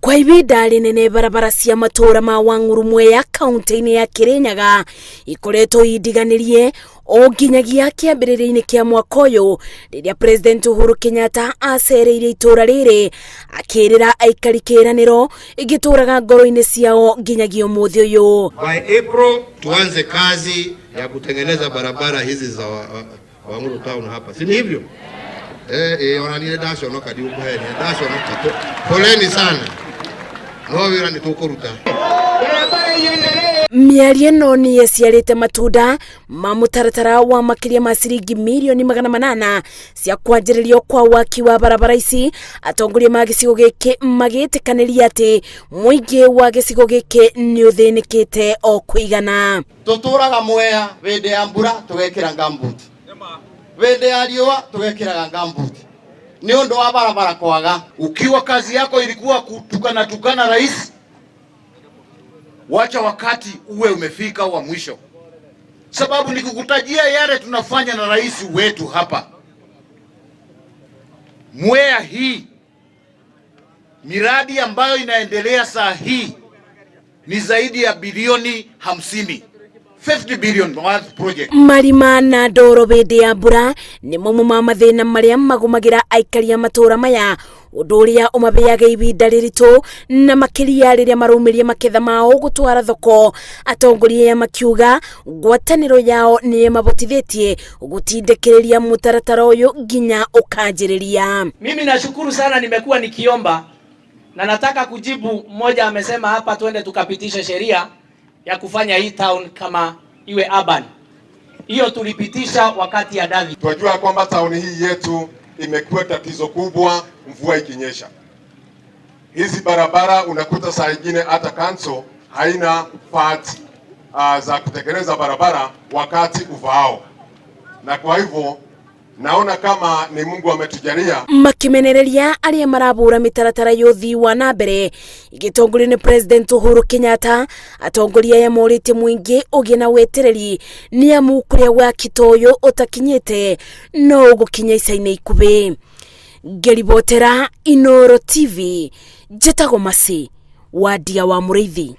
Kwa ibinda rinene barabara cia matura ma Wang'uru Mwea kaunti-inĩ ya Kirinyaga ikoretwo indiganirie o nginyagia kĩambĩrĩria-inĩ kĩa mwaka ũyũ rĩrĩa President Uhuru Kenyatta acereire itũra rĩrĩ akĩrĩra aikari kĩranĩro ĩgĩtũraga ngoro-inĩ ciao nginyagia ũmũthĩ ũyũ. By April tuanze kazi ya kutengeneza barabara hizi za Wang'uru town hapa, si ni hivyo? Ona niĩ ndaconoka, ndiũkũhenia, ndaconoka. Poleni sana, no wĩra nĩ tũkũruta. Mĩario ĩno nĩ ĩciarĩte matunda ma mũtaratara wa makĩria ma ciringi mirioni 800 cia kwanjĩrĩrio kwa waki wa barabara ici. Atongoria ma gĩcigo gĩkĩ magĩtĩkanĩria atĩ mũingĩ wa gĩcigo gĩkĩ nĩ ũthĩnĩkĩte o kũigana. Tuturaga Mwea, hĩndĩ ya mbura tugekĩra gumboot, hĩndĩ ya riũa tugekĩraga gumboot nĩ ũndũ wa barabara kwaga. Ukiwa kazi yako ilikuwa kutukana tukana rais, wacha wakati uwe umefika wa mwisho, sababu nikikutajia yale tunafanya na rais wetu hapa Mwea, hii miradi ambayo inaendelea saa hii ni zaidi ya bilioni 50, 50 billion worth project. Marima na ndoro hĩndĩ ya mbura nĩ mamwe ma mathĩna marĩa magũmagĩra aikari a matũra maya, ũndũ ũrĩa ũmabeaga ibinda rĩritũ na makĩria rĩrĩa maraumĩria maketha mao gũtwara thoko. Atongoria aya makiuga ngwatanĩro yao nĩ ĩmabotithĩtie gũtindĩkĩrĩria mũtaratara ũyũ nginya ũkanjĩrĩria. Mimi nashukuru sana, nimekuwa nikiomba na nataka kujibu. Mmoja amesema hapa twende tukapitisha sheria ya kufanya hii town kama iwe urban. Hiyo tulipitisha wakati ya Davi. Tunajua kwamba tauni hii yetu imekuwa tatizo kubwa mvua ikinyesha. Hizi barabara unakuta saa ingine hata council haina parts za kutengeneza barabara wakati ufaao, na kwa hivyo naona kama ni Mungu ametujalia. Makimenereria arĩa marabũra mĩtaratara ya ũthii wa na mbere ĩgĩtongorio nĩ President Uhuru Kenyatta, atongoria aya morĩtie mũingĩ ũgĩe na wetereri nĩ amu kũrĩa waki ta ũyũ ũtakinyĩte no ũgũkinya ica-inĩ ikuhĩ. Ngĩribotera Inooro TV, njĩtagwo Masi Wandia wa Mũrĩithi.